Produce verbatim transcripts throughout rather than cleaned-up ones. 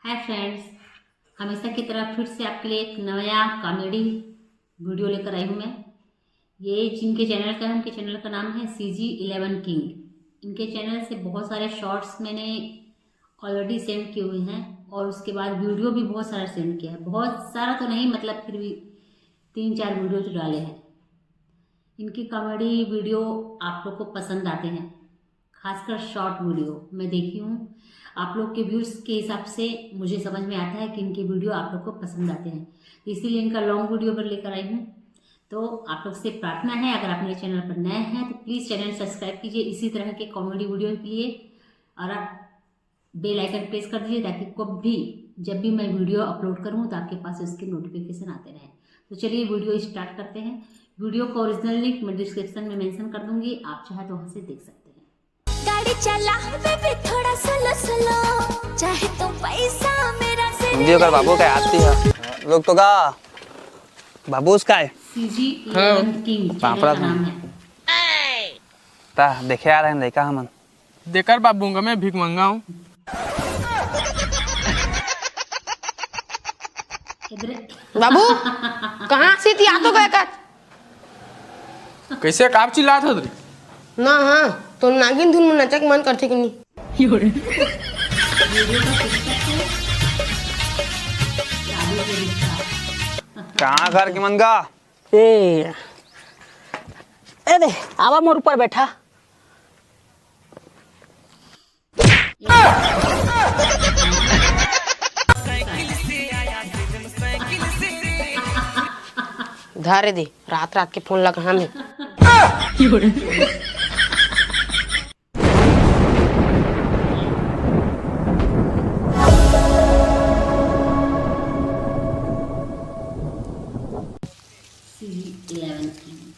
Hi friends, हमेशा की तरह फिर से आपके लिए एक नया कॉमेडी वीडियो लेकर आई हूँ मैं। ये जिनके चैनल का है, उनके चैनल का नाम है सी जी इलेवन किंग। इनके चैनल से बहुत सारे शॉर्ट्स मैंने ऑलरेडी सेंड किए हुए हैं और उसके बाद वीडियो भी बहुत सारा सेंड किया है। बहुत सारा तो नहीं, मतलब फिर भी तीन चार वीडियो तो डाले हैं। इनकी कॉमेडी वीडियो आप लोग को पसंद आते हैं, खासकर शॉर्ट वीडियो मैं देखी हूँ। आप लोग के व्यूज़ के हिसाब से मुझे समझ में आता है कि इनके वीडियो आप लोग को पसंद आते हैं, तो इसीलिए इनका लॉन्ग वीडियो पर लेकर आई हूँ। तो आप लोग से प्रार्थना है, अगर आप मेरे चैनल पर नए हैं तो प्लीज़ चैनल सब्सक्राइब कीजिए इसी तरह के कॉमेडी वीडियो के लिए, और आप बेल आइकन प्रेस कर दीजिए, ताकि कभी जब भी मैं वीडियो अपलोड करूँ तो आपके पास उसके नोटिफिकेशन आते रहें। तो चलिए, वीडियो स्टार्ट करते हैं। वीडियो का ओरिजिनल लिंक मैं डिस्क्रिप्शन में मेंशन कर दूंगी, आप चाहे तो वहाँ से देख सकते हैं। गाड़ी चला बेबी थोड़ा स्लो स्लो, चाहे तो पैसा मेरा से वीडियो कर बाबू का आती है। लोग तो गा बाबू उसका है। सी जी इलेवन किंग चैनल पापड़ा का नाम है। ता देखे आ रहे हैं लइका हमन। देकर बाबू का मैं भीख मंगाऊं। इधर बाबू, कहाँ से ती आ तो गए का? कैसे काप चिल्लात हो रे? ना हाँ, तो नागिन धुन में नचक मन करथे कि नहीं? कहाँ घर के मन का? ए, ए दे, आवा मोर ऊपर बैठा। धारे दे, रात रात के फोन लगा हमें। सी इलेवन की।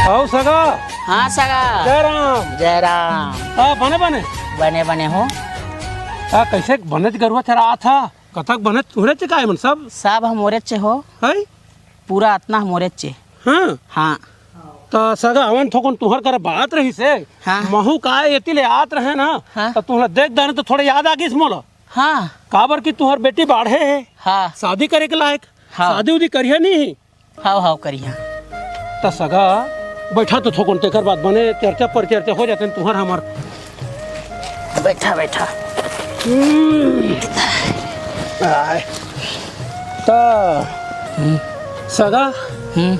आओ सगा। हाँ सगा। जय राम। जय राम। आ, बने बने। बने बने हो। आ, कैसे बनेच गरुआ चरात हा? कतक बनेच तुहरे चे काय मन सब? सब हमोरे चे हो। है? पूरा अतना हमोरे चे। हाँ। हाँ। त सगा हवन थोकन तुहर कर बात रही से। हाँ। महू का एती ले आत रहे ना। हाँ। त तुहला देख दाने तो थोड़ा याद आ गइस मोला। हाँ। काबर कि तुहर बेटी बाढ़े है। हाँ। शादी करे के लायक। हाँ। शादी उदी करिया नहीं। हाव, हाव, करिहा। त सगा, बैठा तो थोकन, तेकर बाद बने चर्चा पर चर्चा हो जाते तुहर हमर। बैठा, बैठा। हम्म। आय। त, हम्म। सगा, हम्म।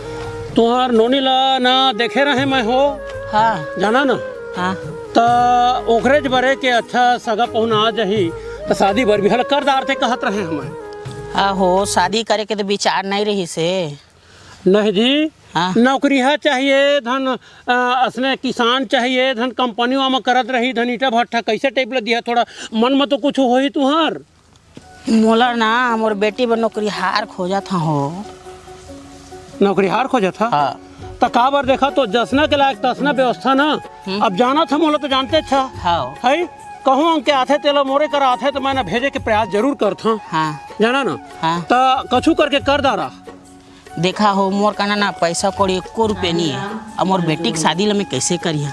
तुहर नोनी ला ना देखे रहे मैं हो। हाँ। जाना ना? हाँ। त ओकरे ज बरे के अच्छा सगा पहुना आ जाही, त शादी बर बिहाव कर डारते कहत रहे हमें। आहो, शादी करे के तो विचार नहीं रही से। नहीं जी, हाँ। नौकरिहा चाहिए धन, अ, असने किसान चाहिए धन, कंपनी वामा करत रही धन, ईटा भट्ठा कैसे टाइप ल दिया, थोड़ा मन में तो कुछ होही तुहर। मोला ना, मोर बेटी बर नौकरिहार खोजत हा हो। नौकरिहार खोजत हा? हाँ। त काबर देखा तो जसना के लायक तसना व्यवस्था ना। हम्म। अब जाना था, मोला तो जानते था। हाँ। है? कहूँ अंग के आथे, तेला मोरे करा आथे, तो मैं ना भेजे के प्रयास जरूर करत हूँ। हाँ। जाना ना? हाँ। त कछु करके कर डारा। देखा हो, मोर कना ना पैसा कौड़ी एको रुपया नहीं है। अब मोर बेटी के शादी ला मैं कैसे करिहा?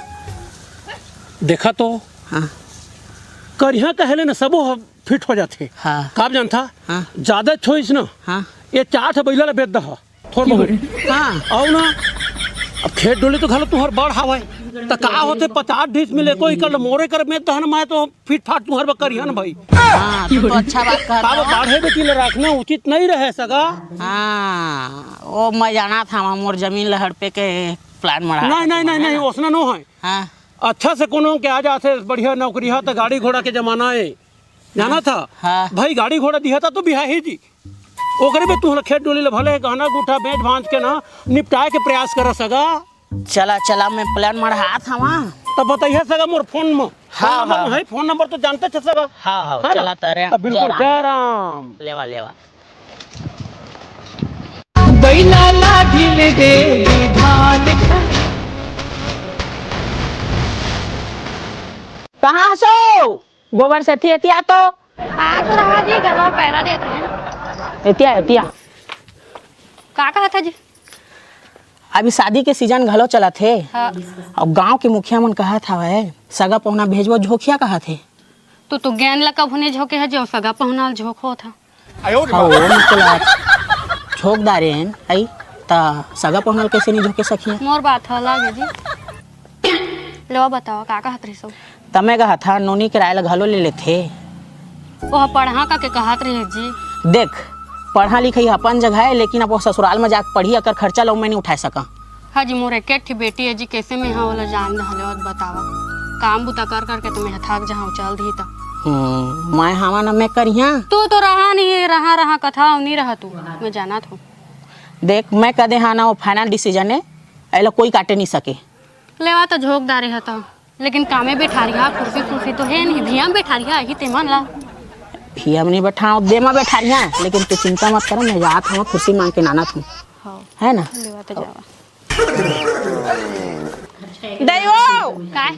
देखा तो, हाँ। करिहा कहले ना सबो ह-, फिट हो जाथे। हाँ। काब जानथा? हाँ। ज्यादा छोइस ना, हाँ। ये चार ठो बैला ला बेच दहा, थोर बहुत। हाँ। अउ ना, अब खेत डोली तो घलो तुहर बड़ हावय, त का होथे, पचास डिसमिल एको एकड़ ल मोरे कर में दहन, मैं तो फिट फाट तुहर बर करिहा न भाई। हाँ, तो, तो अच्छा बात कहत काब हव। बाढ़े बेटी ल राखना उचित नहीं रहे सगा। हाँ, वो मैं जाना था, वहाँ मोर जमीन ल हड़पे के प्लान मढ़ा नहीं, था नहीं, नहीं, तुम्हारा नहीं, ना। ओसना नो है। हाँ। अच्छा से कोनो के आ जाथे, बढ़िया नौकरी हा, त गाड़ी घोड़ा के जमाना है, जाना था? हाँ। भाई, गाड़ी घोड़ा दिहा था तो बिहाही जी। ओकरे में तुहला खेत डोली ल भले गहना गुठा बेच भांज के ना निपटाए के प्रयास करा सगा। चला, चला, मैं प्लान मढ़ात हवा। तब बताइए सगा मोर फोन में। हाँ, फोन नंबर हाँ। है, फोन नंबर तो जानते थे सगा। हाँ, हाँ, है ना? चला तारे। तब बिल्कुल, जय राम। जय राम। लेवा, लेवा। बैला लागिल देवी धान का। कहाँ हसो? गोबर से एती, एती आ तो। आ तो रहा जी, गरवा पैरा देत रहे। एती आ, एती आ। का कहत ह जी? अभी शादी के सीजन घलो चलत हे। हाँ। अउ गांव के मुखिया मन कहत हवय, सगा पहुना भेजबो झोंकिया कहत हे। तू तो गेंद ला कभू नइ झोंके हे, जो सगा पहुना ल झोंक होत हे। अयो रे हाँ, बाप। वो मुझको लगा झोंक डारे हैं, आई, त सगा पहुना ल कैसे नहीं झोंके सखिया? मोर बात ह अलग हे जी। लेवा बतावा, का कहत रहिस हो? त मैं कहत हा, नोनी किराया ल घलो ले लेथे। ओह पढ़हा का के कहत रहिस जी। देख, पढ़ा लिखा ही अपन जगह हे, लेकिन अब वो ससुराल में जाके पढ़ी, अकर खर्चा लो मैं नहीं उठा सका। हाँ जी, मोर एक एक ठी बेटी हे जी, कैसे मैं हा ओला जान दहा लेवा बतावा। काम बुता कर करके तो मैं हा थक जहा चल दी त। हम्म, मैं हवा न मैं करिहा। तू तो रहा नहीं, रहा रहा कथा नहीं रहा तू, मैं जानत हूँ। देख, मैं कदे हा ना वो final decision हे, एला कोई काटे नहीं सके। लेवा तो झोंक डारे ह त, लेकिन कामे बैठारिहा, कुर्सी कुर्सी तो हे नहीं, भिया में बैठारिहा, यही ते मन ला। भिया में नहीं बैठाव, दे में बैठारिहा, लेकिन तू चिंता मत कर, मैं जात हूँ, कुर्सी मांग के लानत हूँ। हाँ। है ना? लेवा तो जावा। दई वो! काय?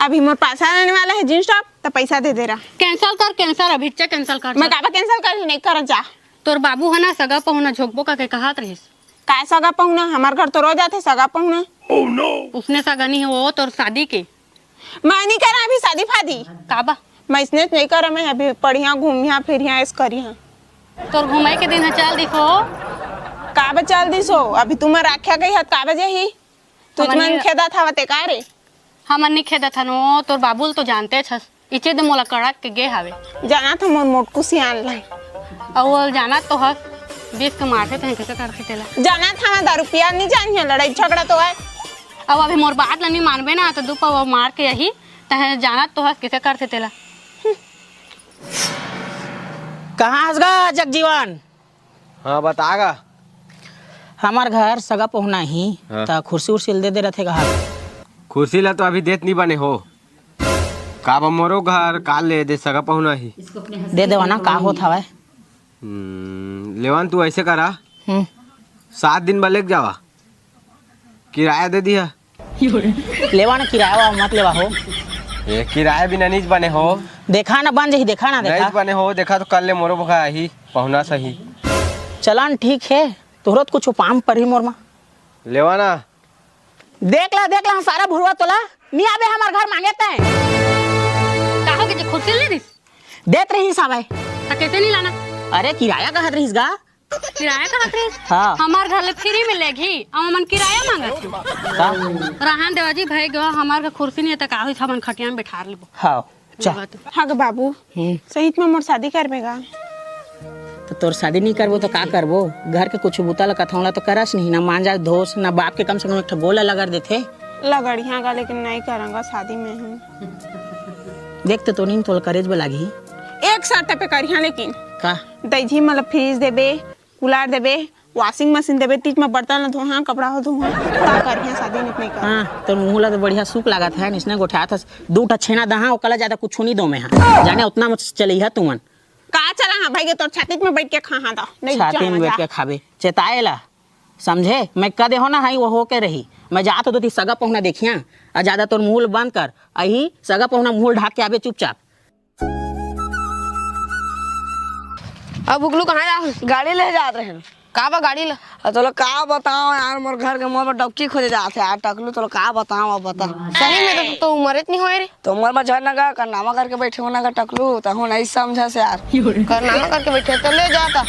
अभी मोर पार्सल आने वाला हे, jeans top, त पैसा दे दे रहा। Cancel कर, cancel, अभी चे cancel कर। मैं काबर cancel कर, नहीं कर जा। तोर बाबू ह ना सगा पहुना झोंकबो का के कहत रहिस। काय सगा पहुना? हमार घर तो रोज आथे सगा पहुना। उसने सगा नहीं हे, वो तोर शादी के। मैं नहीं करा अभी शादी फादी। काबा? मैं इसने नहीं करा, मैं अभी पढ़िया, घूमिया, फिरिया, ऐस करिया। तोर घूमे के दिन ह चल दिखो। काबा चल दिसो? अभी तुम राख्या गई हत, काबा जाही? तुझ हमन मन नहीं खेदा था वते का रे? हमन नहीं खेदा था नो, तोर बाबू ल तो जानते छस। इचे दे मोला कड़क के गे हावे। जाना था मोर मोटकू सियान ला। अउ वो जाना तो हस, बीस के मारथे तहे कैसे करथे तेला। जाना था मैं दारू पिया नहीं जानिया, लड़ाई झगड़ा तो है। अब अभी मोर बात ला नहीं मानबे ना, तो दू पवा मार के यही, तहे जाना तो हस कैसे करथे तेला। कहाँ हस गा जगजीवन? हाँ, बता गा। हमार घर सगा पहुना ही, हाँ। त कुर्सी उर्सी ल दे दे रथे कहा। कुर्सी ला तो अभी देत नहीं बने हो। काबा मोरो घर काल ले दे सगा पहुना ही। दे देवा ना, का होत हवय? हम्म, लेवन तू ऐसे करा। हम्म। सात दिन बर लेके जावा। किराया दे दिया। लेवा ना किराया वा, मत लेवा हो। ये किराया बिना नीच बने हो। देखा ना बन जही, देखा ना, देखा। नीच बने हो, देखा तो कल ले मोरो भगा आही, पहुना सही। चलन ठीक हे, तोहरो तो कुछ उपाम परही मोर मा। लेवा ना। देख ला, देख ला, सारा भुरवा तोला, नी आबे हमार घर मांगे तैं। का हो गए, कुर्सी ले दिस? देत रहिस हवय। त कैसे नहीं लाना? अरे किराया कहत रहिस गा। किराया कहत रहिस? हाँ। हमार घर ले फ्री में लेगही, अउ हमन किराया मांगत हन। का? रहन देवा जी, भाई गवा, हमार घर कुर्सी नहीं हे त का होइस, हमन खटिया में बैठार लेबो। हाँ, जा। हाँ ग बाबू, हम्म। सही में मोर शादी करबे गा? त तोर शादी नहीं करबो त का करबो? घर के कुछ बुता ल कथौला तो करस नहीं, ना मांजा धोस, ना बाप के कम से कम एक ठो गोला लगड़ देथे। लगड़िया गा, लेकिन नहीं करांगा शादी में ही। देख तो तोनी तोल करेज लागही। एक शर्त पे करिहा लेकिन। का? दईजी मतलब फ्रिज देबे, कूलर देबे, वॉशिंग मशीन देबे, तीज में बर्तन ल धोहा, कपड़ा हो धोहा, ता करिहा शादी, नहीं तो नहीं कर। हाँ, तोर मुंह ला तो बढ़िया सूख लागत हे, इसने गोठियात हस, दू ठा छेना दहा, ओकला ज्यादा कुछ नहीं दो मैं हा। जाने उतना मत चलई हा तुमन। का चला हा भाई, ये तोर छाती में बैठ के खा हा दा, नहीं छाती में जाना बैठ जा। के खाबे, चेताए ला, समझे? मैं कह दे हो ना, हाई वो हो के रही, मैं जात हो तो ती सगा पहुना देखिया, आ ज्यादा तोर मुंह बंद कर, अही सगा पहुना मुंह ढाक के आबे चुपचाप। अब उगलू कहाँ जा? गाड़ी ले जात रहे। का बा गाड़ी ला? अब तोला का बताओ यार, मोर घर के मोर पर डौकी खोजे जात हे यार, टकलू, तोला का बताओ, अब बता। सही में तो, तो उम्र इतनी होए रे। तो उम्र में झड़ ना गा, करनामा करके बैठे हो ना गा टकलू, तहू नहीं समझस यार। करनामा करके बैठे तो ले जाता।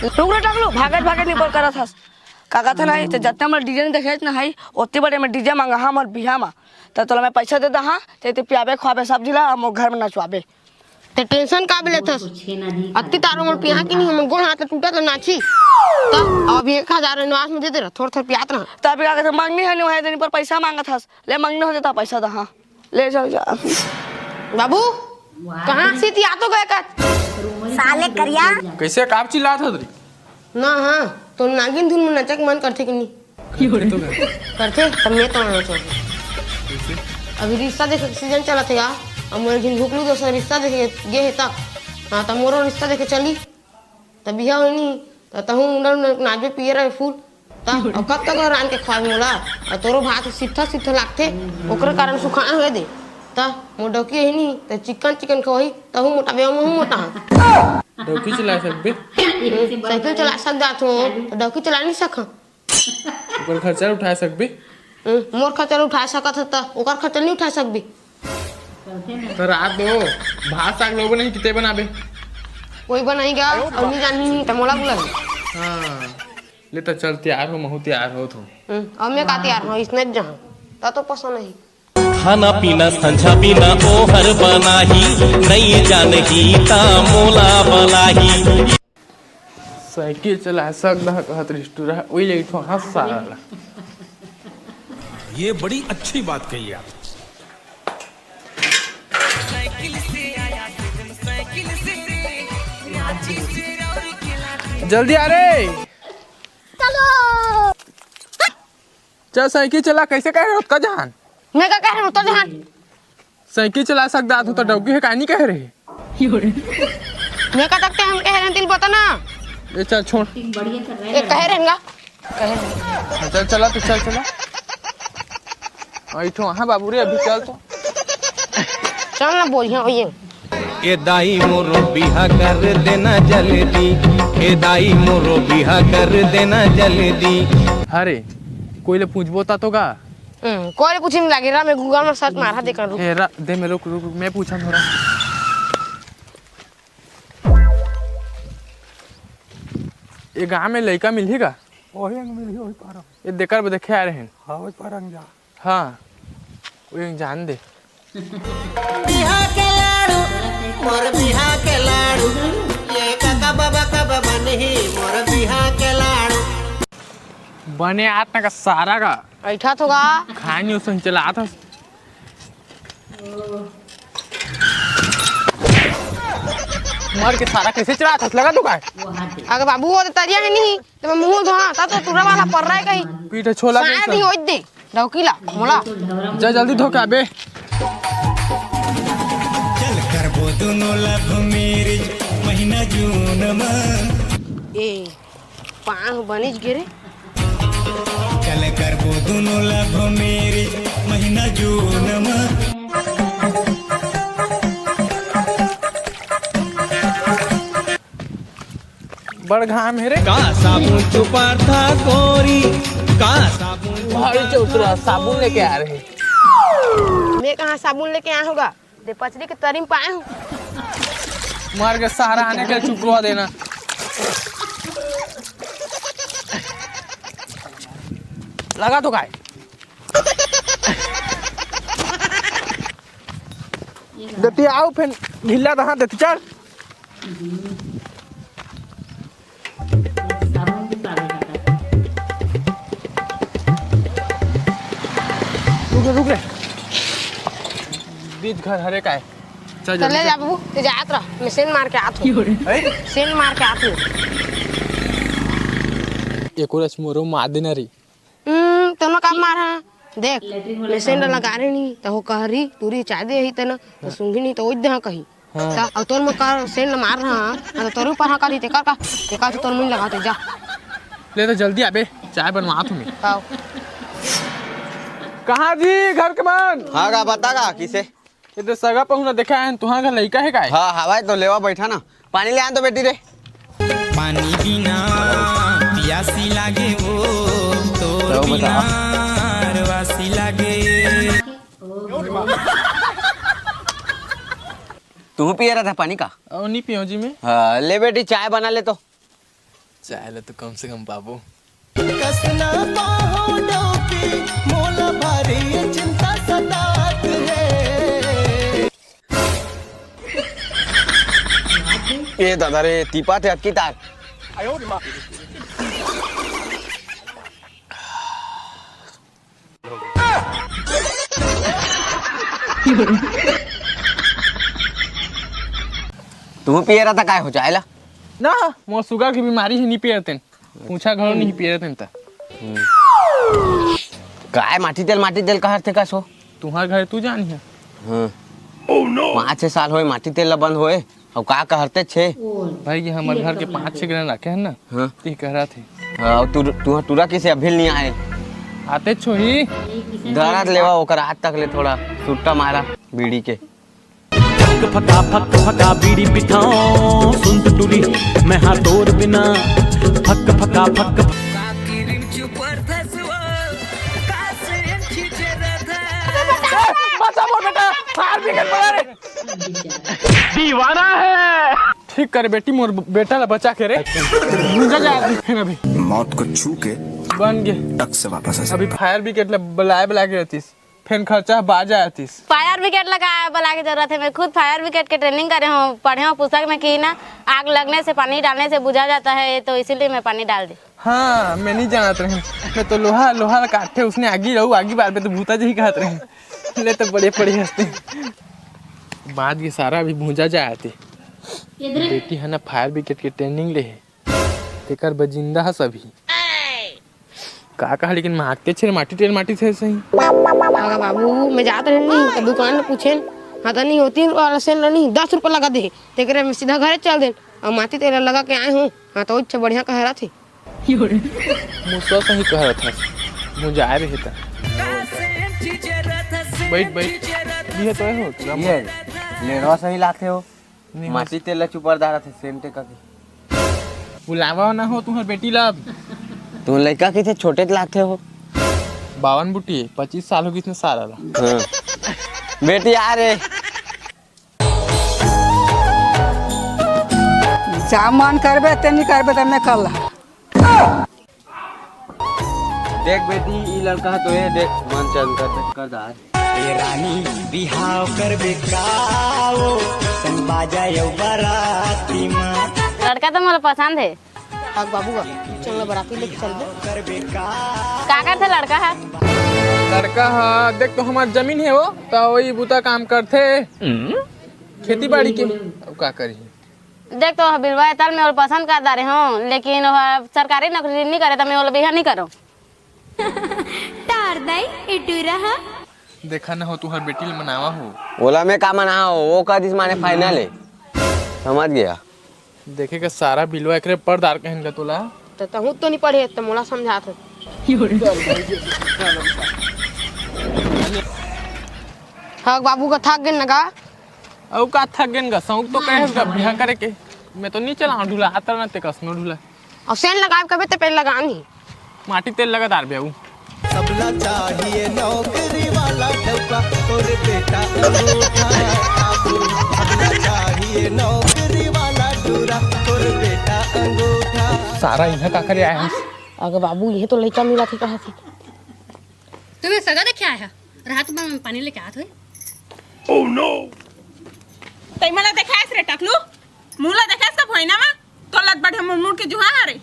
रुक रे टकलू, भागत भागत निपर करत हस। का कहत हन, तो जत्ते हमर डीजे नहीं देखे ना हई, ओत्ते बड़े में डीजे मंगा हमर बिहा मा। त तोला मैं पैसा दे दहा, ते ते पियाबे, खुआबे, सब जिला, हम घर में नचवाबे। ते टेंशन का बे लेथस? अत्ती तारो मोर पिया कि नहीं, हमर गोड़ हाथ टूटा तो नाची। त अब एक हजार एडवांस में दे दे रहा, थोड़ा थोड़ा पियात रहा। त अभी का कहत हन, मंगनी है नहीं, वही दिन पर पैसा मांगत हस। ले मंगनी हो जाता, पैसा दहा। ले जाओ, जा। बाबू, कहाँ से ती आतो गए का? साले करिया। कैसे काप चिल्लात हस रे? ना, हाँ, तो नागिन धुन में नचक मन करथे कि नहीं? करथे तो। करथे, तब मैं तो आना चाहूँ। कैसे? अभी रिश्ता देखे के सीजन चलत हे यार, अब मोर झिन भुकलू दोसर रिश्ता देखे गे हे तक। हाँ, तब मोरो रिश्ता देखे चली। त बिहा होय नी, त तहूँ उंडल उंडल नाचबे पिए रहे फूल। त अउ कब तक रांध के खवाबे मोला? अउ तोरो भात सित्था सित्था लागथे, ओकरे कारण सुखान होय दे। त मोर डौकी हे नी, त चिकन चिकन खवाही, तहूँ मोटाबे, महूँ मोटा हूँ। डौकी चला सकबे? हम्म, साइकिल चला सक जात हूँ, त डौकी चला नहीं सका। ओकर खर्चा उठा सकबे? हम्म, मोर खर्चा उठा सकत ह त ओकर खर्चा नहीं उठा सकबे? त रात दो भात साग लोबो नहीं, किते बनाबे? कोई बनाई गा, अउ नहीं जानही नहीं त मोला बुलाही। हाँ, ले त चल, तैयार हो, महू तैयार हो तू। हम्म, अब मैं का तैयार हूँ, इसने जहाँ ता तो पसंद नहीं। खाना पीना संझा बिना ओहर बनाही, नई जानही ता मोला बनाही। साइकिल चला सकदा कहत रिस्टुरा, ओई ले इठो हंस सारा ला। ये बड़ी अच्छी बात कही आप। जल्दी आ रे। चल साइकिल चला, कैसे कह रहे हो, ओतका जहान? मैं का कह रहे हो, ओतका जहान? साइकिल चला सकदा, तू तो डौकी है, काहे नहीं कह रहे? मैं का तक हम कह रहे हैं, तिल बता ना। ए, चल छोड़। ए, कह रहे हैं गा? कह रहे हैं। हाँ, चल चला, तू चल चला। हाँ, इठो, हाँ बाबू रे, अभी चल तो। चल ना, बोलिए, ये। ए दाई मोरो बिहा कर देना जल्दी, ए दाई मोरो बिहा कर देना जल्दी। अरे, कोई ले पूछबो ता तो का? हम्म, कोई ले पूछे नहीं लागे रा, मैं Google में search मारा देखा रुक। ए, रा-, दे मैं रुक, रुक, रुक, मैं पूछा थोड़ा। ये गांव में लइका मिलही का? ओही अंग मिलही, ओही पार। ये देकर ब देखे आ रहे हैं। हाँ, ओही पार अंग जा। हाँ, वो एक जान दे। बिहा के लाडू, मोर बिहा के लाडू, ये काका बाबा कब बनही, मोर बिहा के लाडू। बने आत ना का सारा का। ऐठा तो का? खानी उसन चला था। मर के सारा कैसे चला था? लगा तो का? अगर बाबू वो तो तरिया है नहीं। त मैं मुंह धोआ, ता तो टूरा वाला पर रहा है कहीं। पीठ छोला साया नहीं होई दे, डौकीला, मोला। जा जल्दी धो के आबे। चल करबो दोनों love marriage महीना जून में। ए, पाँव बनिज गिरे। चल करबो दोनों love marriage महीना जून में। बड़ घाम हे रे। का साबुन चुपार था गोरी, का साबुन भारी चौतरा, साबुन लेके आ रहे। मैं कहाँ साबुन लेके आया होगा? दे पचरी के तरी में पाए हूँ। मार के सहारा आने के चुपवा देना। लगा तो काय? देती आओ फिर ढीला रहा देती चल। रुक रे, रुक रे। बीच घर हरे काय? चल चले जल्दी जा चल। बाबू, ते जात रह, मैं सेन मार के आत हूँ। हैं? सेन मार के आत हूँ। एको रच मोरो मार देना री। हम्म, तोनो का मार हा? देख, मैं सेन लगा रही नहीं, तो हो कह रही, पूरी चाय दे ही तना, तो सूंघी नहीं, तो ओइ दे कही। हाँ। ता, अउ तोर में का सेंट मार रहा, हाँ, तो तोर ऊपर हाँ का दी, तेकर का, तेकर तो तोर मुंह लगाते जा। ले तो जल्दी आबे, चाय बनवा तुम्हें। आओ। कहाँ जी घर के मन? हाँ गा, बता गा, किसे? ये तो सगा पहुना देखा है, तुहां घर लइका है काय? हाँ, हवाई तो लेवा बैठा ना, पानी ले आन तो बेटी रे। पानी बिना पियासी लागे वो, तोर तो बता। बिना अरवासी लागे। तू पिए रहा था पानी का? ओ, नहीं पियो जी मैं। हाँ, ले बेटी, चाय बना ले तो। चाय ले तो कम से कम बाबू। कसना पाहो डोकी, मोला भारी चिंता सतात है। ए दादा रे, तीपा थे अक्की तार। तू पिए रहा था, काय हो जाएला? ना, मोर सुगर की बीमारी ही नहीं पिए रहते। पूछा घरो नहीं पिए रहते त। काय माटी तेल, माटी तेल कहर थे का सो? तुम्हार घर तू जान है। हाँ। पाँच छह साल होए माटी तेल ला बंद होए। अउ का कहरते छे? भाई, ये हमर घर के पाँच छह गरन रखे हैं ना, हाँ। ती कहरा थे। हाँ, तू, तू टूरा किसे अभी नहीं आए? आते छो ही। दरद लेवा ओकर आज तक ले थोड़ा सुट्टा मारा बीड़ी के। फक फका फक फका बीड़ी पिथाओ सुन टुरी, मैं हाँ तोर बिना फक फका फक फक। दीवाना है। ठीक करे बेटी, मोर बेटा ला बचा के रे। भूंजा जाए अभी, फेन अभी। मौत को छू के बन गे। टक से वापस आ अभी। फायर ब्रिगेड ला बुलाए, बुला के रहतीस, फेन खर्चा बाज आतीस। फायर ब्रिगेड लगा बुला के जरूरत है। मैं खुद फायर ब्रिगेड के ट्रेनिंग करे हूँ, पढ़े हूँ पुस्तक में कि ना, आग लगने से, पानी डालने से बुझा जाता है, तो इसीलिए मैं पानी डाल दी। हाँ, मैं नहीं जानत रही। मैं तो लोहा, लोहा ला काटथे, उसने आगी रहू, आगी बार पे तो भूता जी कहत रही। ले तो बड़े पड़े हंसते। बाज के सारा अभी भूंजा जाए आते। बेटी है ना, फायर ब्रिगेड के ट्रेनिंग ले है, तेकर बर जिंदा हस अभी। का कहा, लेकिन मारते छेर माटी तेल माटी थे सही। अगर बाबू, मैं जात रहे नहीं तो दुकान में पूछे, हाँ तो नहीं होती वाला सेल नहीं, दस रुपये लगा दे, तेकरे में सीधा घरे चल दे। और माटी तेल लगा के आए हूँ, हाँ तो अच्छा बढ़िया कह रहा थी। मुसवा सही कह रहा था, मुझे आए रहे था। बैठ, बैठ। ये तो है हो, ये लेरवा सही लाते हो। नहीं, माटी तेल ला चुपर दारा थे, सेम ते का के। बुलावा ना हो तुम्हार बेटी ला अब। तुम लइका के थे, छोटे लागथे हो। बावन बुटी है, पच्चीस साल हो गई इसने सारा ला। हाँ। बेटी आ रे। जा मन करबे, ते नहीं करबे, ते मैं कर ला। देख बेटी, ई लड़का है तो ये देख, मन चंद कर दे, कर दार। ए रानी, बिहाव करबे का ओ, संग बाजा अउ बराती मा। लड़का तो मोला पसंद है। अब बाबू का चल बराती लेके चलबे। का करथे लड़का है? लड़का है, देख तो हमार जमीन है वो, तो वही बूता काम करथे, खेती बाड़ी के। अब का करी? देख तो बिलवा एतल में ओला पसंद कर डारे हूँ, लेकिन वह सरकारी नौकरी नहीं करे तो मैं ओला बिहा नहीं करूँ। टार दाई, ए डुरा हा। देखा न हो, तुहर बेटी ल मनावा हो। ओला मैं का मनाओ, वो कह दिस माने फाइनल है। समझ गया। देखे के सारा बिलवा एकरे परदार कहेन का तोला। त तहूँ तो नहीं पढ़े, त मोला समझात हो। हक बाबू का थक गेन न का? अउ का थक गेन का? सौंक तो कहे का बिहा करे के। मैं तो नहीं चला ढूला, आता ना ते कसनो ढूला। अउ सेन लगाए कबे ते पहले लगा नहीं। माटी तेल लगा दार बेऊ। सबला चाहिए नौकरी वाला ठौका, तोर बेटा अंगूठा बाबू। सबला चाहिए नौकरी वाला डूरा, तोर बेटा अंगूठा। सारा इहाँ का करे आए हस? अगर बाबू, ये तो लइका मिला थी कहा थी। तुम्हें सगा देखे आया है, रात में पानी लेके आत हुई। Oh no! तई मला देखायस रे टकलू, मुला देखायस का भोइना मा, तो लत बढ़े मुड़ मुड़ के जुहा हरे।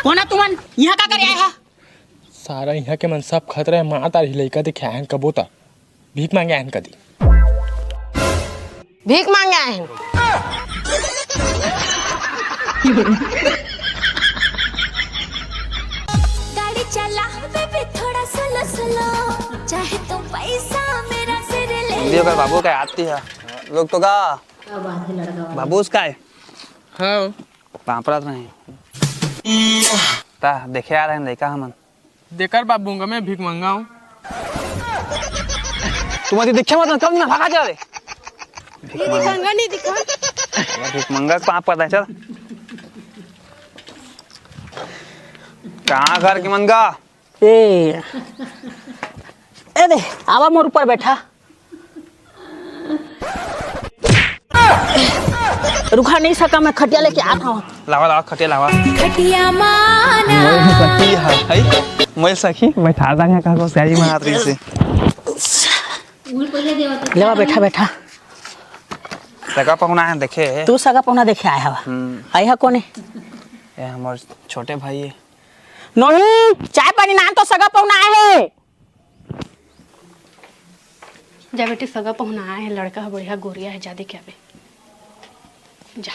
कोना तुमन यहाँ का करे आए हा? सारा यहाँ के मन सब खतरा है, मार तारी लइका देखे आए हैं कबो ता। भीख मांगे आए हैं कदी। भीख मांगे आए हैं। गाड़ी चला बेबी थोड़ा स्लो स्लो, चाहे तो पैसा मेरा सिर ले। दे ओकर बाबू का आती है। लोग तो का? क्या बात है लड़का वाला? बाबू उसका है। हाँ। पापड़ा तो नहीं। ता देखे आ रहे हैं लइका हमन। देकर बाबू का मैं भीख मंगाऊं। तुम अति देखे मत, कम ना भागा जा रे। ये दिखाऊंगा, नहीं दिखा। भीख मंगा पाप पता है, चल। कहाँ घर के मंगा? ए, ए दे, आवा मोर ऊपर बैठा। रुका नहीं सका, मैं खटिया लेके आत हूँ। लावा, लावा, खटिया लावा। खटिया माना। मोर सखी है, है? मोर सखी, बैठा दा यहाँ का को सही मार रही से। लेवा, बैठा, बैठा। सगा पहुना है, देखे। तू सगा पहुना देखे आया हवा? हम्म। आई हा कोने? ये हमार छोटे भाई है। नहीं, चाय पानी नान तो सगा पहुना आए है। जा बेटी, सगा पहुना आए है, लड़का है बढ़िया गोरिया है, जा देखे आबे। जा।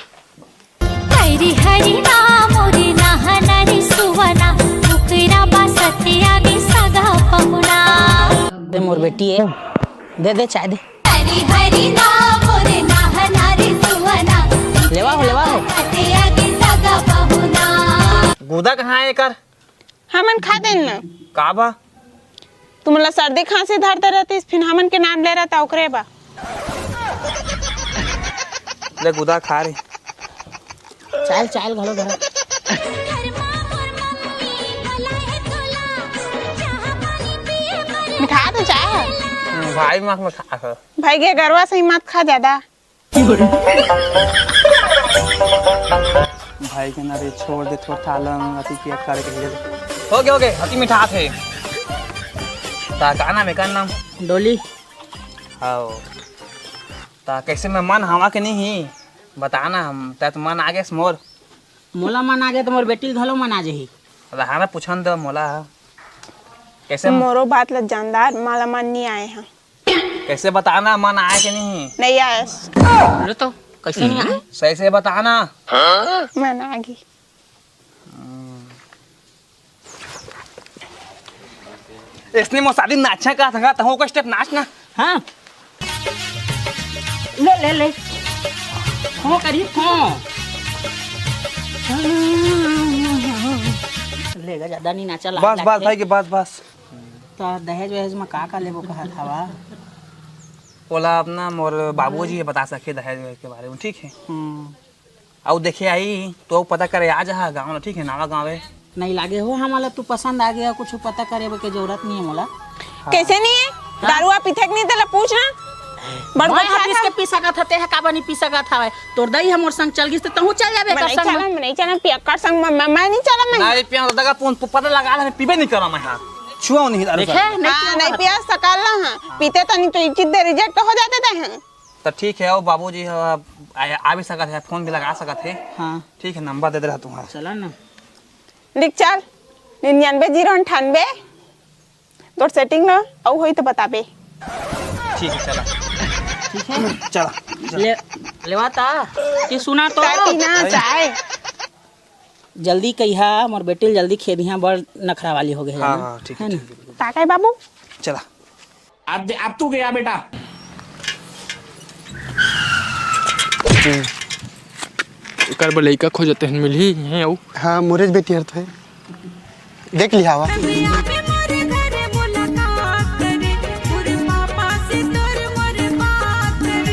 हरी हरी नाम रे नहना रे सुवना, ओकरा बासते आगे सगा पहुना। ए मोर बेटी है, दे दे चाय दे। हरी हरी नाम रे नहना रे सुवना, लेवा हो, लेवा हो। बासते आगे सगा पहुना। गुदा कहाँ है एकर? हमन खा देन ना। का बा? तुमला सर्दी खांसी धरते रहतीस, फिर हमन के नाम ले रहता ओकरे बा। ले गुदा खा रे। चाल, चाल, घलो धर। मिठा तो चाय है। भाई मांस में खा। भाई के गरवा से ही मत खा ज्यादा। भाई के ना रे, छोड़ दे, थोड़ा थालन अति पिया करे के लिए। हो गए, हो गए, अति मिठात हे। ता का नाम हे, का नाम? डोली। हाओ। ता कैसे मैं मन हवा के नहीं? बता ना, हम, ता तो मन आ गए मोर। मोला मन आ गए तो मोर बेटी ल घलो मन आ जाही। रहा ना, पूछन दो मोला। कैसे? मोरो बात ल जानदार, माला मन नहीं आए हैं। कैसे बताना, मन आए कि नहीं? नहीं आए। बोलो तो, कैसे नहीं आए? सही से बताना। मन आ गई। इसने मोर शादी नाचा का था, तहु का step नाच ना। हाँ। ले, ले, ले। हो करी, हो। ले गा, ज्यादा नहीं नाचा, लाज बस, बस, लागथे। भाई के बस, बस। त दहेज वहेज म का का लेबो कहत हवा? ओला अपना मोर बाबूजी बता सकही दहेज वहेज के बारे में, ठीक हे? हम्म। अउ देखे आई तो पता करे आ जहा गाँव ल, ठीक हे? नावा गाँव हे। नहीं लागे हो हमला, तू पसंद आ गया, कुछ पता करे के जरूरत नहीं हे मोला। हाँ। कैसे नहीं हे? हाँ। दारुआ पीथे के नहीं, तेला पूछ ना। बड़ मैं गोठिया हबीस था। के पी सकत हते है, काबर नहीं पी सकत हवे? तोर दई ह मोर संग चल गिस, त तहूँ चल जाबे मैं कर नहीं संग चला, में। मैं नहीं चला, पियक्कड़ संग में, मैं, मैं नहीं चला, मैं। ना रे पिया, दादा, कौन प-, पता लगा ले, मैं पीबे नहीं करा मैं, हाँ। छुआ नहीं, दारू देखे, साहब। नहीं हाँ, पीबे नहीं हर। पिया, सकल ना, हाँ। पीते तो नहीं तो इज्जत दे, reject हो जाते थे, हाँ। तो ठीक है, वो बाबूजी ह, आ, आ भी सकत है, फोन भी लगा सकत है। हाँ। ठीक है, नंबर दे दे रहा तुम्हारा। चला ना। लिख चल, निन्यानवे जीरो अंठानवे। तोर setting ना, अउ होई तो बताबे। ठीक है, चला। ठीक है? चला, चला। ले, लेवा ता, कि सुना तो। चाय पीना, अरे। चाय। जल्दी कहिहा, मोर बेटी ल जल्दी खेदिहा, बड़ नखरा वाली हो गई है हाँ, ना? हाँ, ठीक है, है ना? ठीक है, बिल्कुल। ताकाय बाबू। चला। अब दे-, अब तू गया बेटा। एकर बर लइका खोजत हन, मिलही इहें अउ। हाँ, मोरेच बेटी हर तो है। देख लिहा हवा।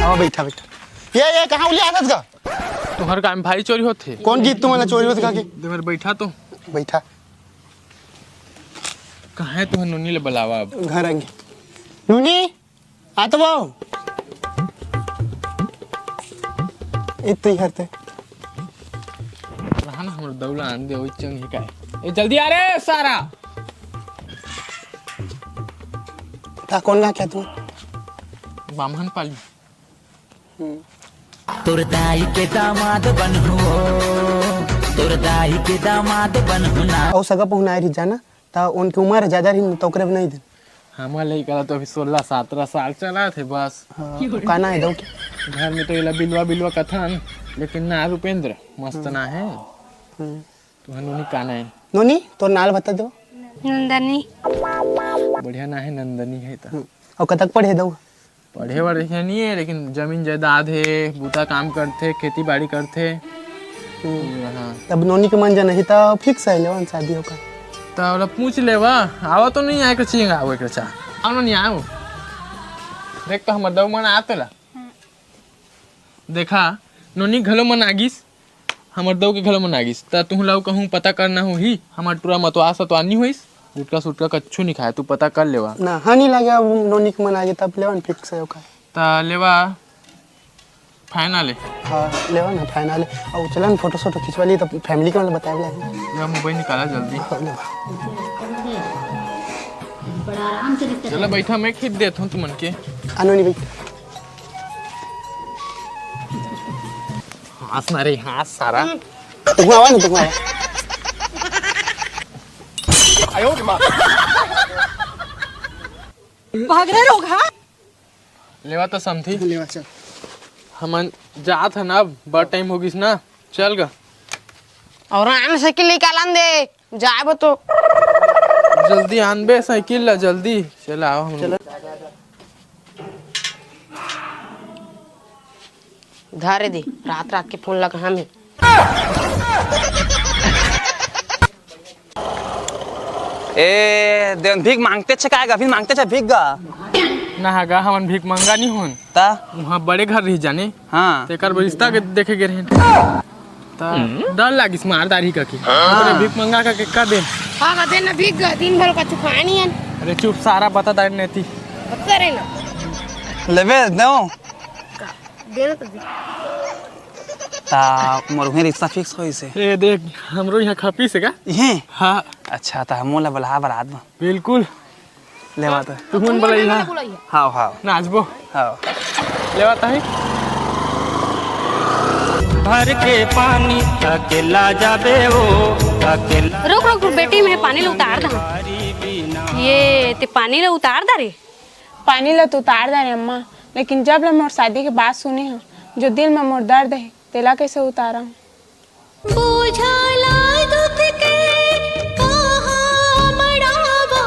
आवा, बैठा, बैठा। ये, ये, कहाँ उलिया आथस गा? तुहर काम भाई चोरी होथे। कौन गीत तुमन ला चोरी होथे कहा के? दे मेर बैठा तो। बैठा। कहाँ हे तुहर नोनी ले बलावा अब? घर आएंगे। नोनी, आ तो वो। ए, तू ही घर ते। रहा ना, हमर दऊ ला आन दे, वही चंग ही का है। ए, जल्दी आ रे, सारा। ता कौन गा क्या तू? बामहन पाली। हम्म। तोर दाई के दामाद बनहु, तोर दाई के दामाद बनहु ना। अउ सगा पहुना आए रही जाना, त उनके उम्र ज्यादा रही, त ओकरे बनाई दे। हमार लइका ला तो अभी सोलह सत्रह साल चला थे बस। हाँ, का ना है दऊ के? घर में तो एला बिलवा बिलवा कथन, लेकिन ना रुपेंद्र, मस्त हम्म। ना है। हम्म। तुहर नोनी का ना है? नोनी, तोर नाल बता दो। नंदनी। बढ़िया ना है, नंदनी है तो। हम्म। अउ कतक पढ़े दऊ? पढ़े वढ़े के नहीं है, लेकिन जमीन जायदाद है, बूता काम करथे, खेती बाड़ी करथे। हम्म। हाँ। तब नोनी के मन जा नहीं त fix है लेवन शादी होकर। त ओला पूछ लेवा, आवा तो नहीं आए के चाहिए, आवे के चाह। आओ नोनी, आओ। देख तो हमर दऊ मन आते ला। देखा, नोनी घलो मन आगिस। हमर दऊ के घलो मन आगिस, त तुहूं ला कहूं पता करना होही। हमर टूरा मतवास अतवार नी होइस, गुटका सुटका कच्छु नी खाय, तू पता कर लेवा। ना, हाँ नी लागे, अब नोनी के मन आगे तब लेवन fix है ओकर। त लेवा final है। हाँ, लेवा ना final है। अउ चला ना photo सोटो खिंचवा ली, तब family के मन बताए लागे। या mobile निकाला जल्दी। हाँ, लेवा। चला बैठा, मैं खींच देत हूँ तुमन के। आ नोनी बैठ। हाँस ना रे, हाँस सारा। तुम आवा ना, तुम आवा। भाग रे लोग, हाँ? लेवा तो समधी। लेवा चल। हमन जात हन अब, बड़ time हो गिस ना। चल गा। अउ आन साइकिल निकालन दे। जाए बो तो। जल्दी आनबे साइकिल ला, जल्दी। चल, आओ हम लोग। धरे दे, रात रात के फोन लगा हमें। ए, देन भीख मांगते छे काय गा? भीख मांगते छे, भीख गा। ना हा गा, हमन भीख मंगा नहीं होन। ता? वहाँ बड़े घर रही जाने। हाँ। तेकर बर रिश्ता के देखे गे रहे। ता डर लागिस मार दारी का की। हाँ। ओकरे भीख मंगा का के का दे? हाँ, का दे ना भीख गा, दिन भर का चुकानी है। अरे चुप, सारा बता दारी नेती। बता रहे ना। लेबे दो। ता मोर उहें रिश्ता फिक्स होइस हे। ए देख, हमरो यहाँ खपीस हे का? इहें? हाँ। अच्छा, ता हमन ला बलहा बरात में। बिल्कुल। लेवा ता। तुमन बलइहा। हाव, हाव। नाचबो। हाव। लेवा ता ही। भर के पानी अकेला जाबे ओ, अकेला। रुक, रुक, रुक, बेटी, मैं पानी ला उतार दा। ये ते पानी ला उतार दा रे। पानी ला तो उतार दा रे अम्मा, लेकिन जब ले मोर शादी के बात सुने हंव, जो दिल में मोर दर्द हे, तेला कैसे उतारा? बोझा ला दुख के कहाँ मड़ाबो,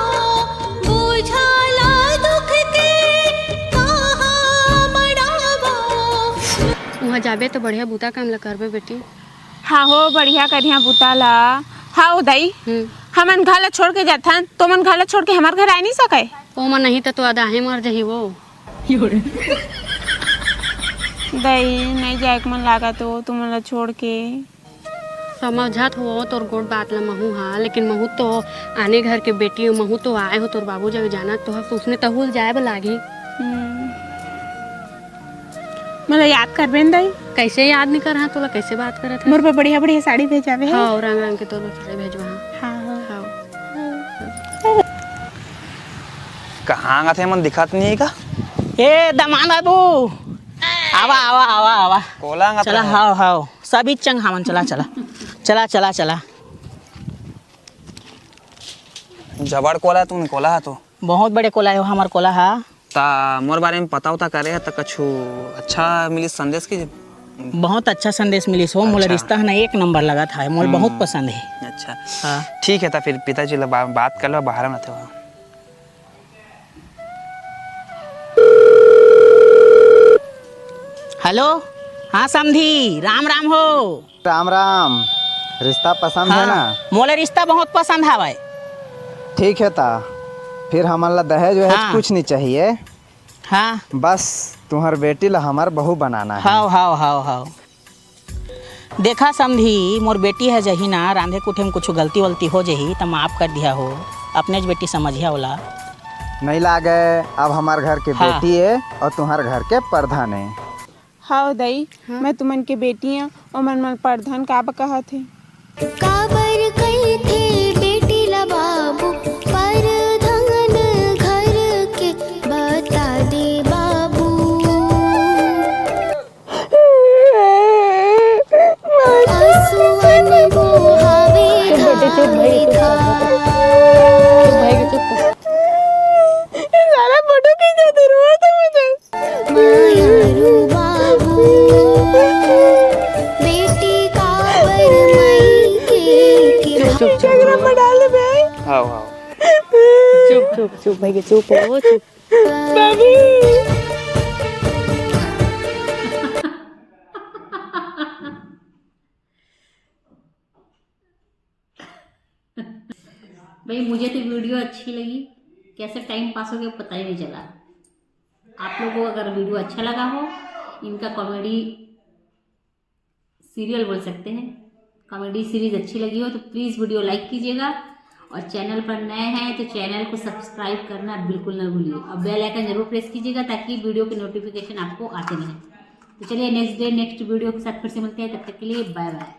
बोझा ला दुख के कहाँ मड़ाबो। उहाँ जाबे तो बढ़िया बूता काम ला करबे बेटी। हाँ हो, बढ़िया करिहा बूता ला। हाँ हो दाई, हम्म। हमन घर ला छोड़ के जाथन, तो मन घर ला छोड़ के हमर घर आए नहीं सके? ओमा नहीं त तो आधा हे मर जही वो। दई, नहीं जाए के मन लागत हो तुमन ला छोड़ के। समझत हो तोर गोठ बात ला महू हा, लेकिन महू तो आने घर के बेटी हो, महू तो आए हो तोर बाबू जग जानत तो हस, उसने तहू ल जाए बर लागही। हम्म। मोला याद करबे न दई? कैसे याद नहीं करहा, तोला कैसे बात करत है? मोर बर बढ़िया बढ़िया साड़ी भेजाबे हे। हाँ, रंग रंग के तोर बर साड़ी भेजवा। हाँ, हाँ। हाँ। कहाँ आंगत हे, मन दिखत नहीं हे का? ए दमान बाबू, आवा आवा आवा आवा। कोला आंगत चला हे। हाव हाव, सब इच चंग हावन, चला चला। चला चला चला। जबड़ कोला तुम कोला हा तो। बहुत बड़े कोला हे हमर कोला हा। ता मोर बारे में पता उता करे ह त कछु अच्छा मिलिस संदेश की? बहुत अच्छा संदेश मिलिस हो, मोला अच्छा। रिश्ता ह ना एक नंबर लगत हे, मोला हम्म। बहुत पसंद हे। अच्छा। हाँ। ठीक हे, त फिर पिताजी ला बा-, बात कर लो, बाहर में थे वहाँ। हेलो, हाँ समधी, राम राम हो। राम राम। रिश्ता पसंद हे हाँ, ना? मोला रिश्ता बहुत पसंद हवय। ठीक हे ता, फिर हमन ला दहेज वहेज हाँ। कुछ नहीं चाहिए। हाँ। बस तुहर बेटी ला हमर बहू बनाना हे। हाव, हाव, हाव, हाव। देखा समधी, मोर बेटी ह जही ना, रांधे कुठे में कुछ गलती वलती हो जही त माफ कर दिया हो, अपनेच बेटी समझिया ओला। नहीं लागे, अब हमर घर के हाँ। बेटी हे और तुहर घर के प्रधान हे। हाव दई, हाँ। मैं तुमन के बेटी हंव, ओमन मन परधन काबर कहत हे? काबर कहिथे बेटी ला बाबू, परधन घर के बता दे बाबू। आंसुअन बोहावे चुप बेटी, चुप भाई, चुप। घाटा। चुप भाई, चुप। सारा फोटो खींचा, जरूरत है मुझे। मायारू बाबू, बेटी काबर मई के के चुप, चुप, चुप। झगड़ा में डाल बे। हाव, हाव। चुप, चुप, चुप, भैया, चुप हो, चुप। बाबू। भाई, मुझे तो वीडियो अच्छी लगी, कैसे टाइम पास हो गया पता ही नहीं चला। आप लोगों को अगर वीडियो अच्छा लगा हो, इनका कॉमेडी सीरियल बोल सकते हैं, कॉमेडी सीरीज अच्छी लगी हो तो प्लीज़ वीडियो लाइक कीजिएगा और चैनल पर नए हैं तो चैनल को सब्सक्राइब करना बिल्कुल ना भूलिए और बेल आइकन जरूर प्रेस कीजिएगा ताकि वीडियो के नोटिफिकेशन आपको आते रहें। तो चलिए नेक्स्ट डे नेक्स्ट वीडियो के साथ फिर से मिलते हैं, तब तक के लिए बाय बाय।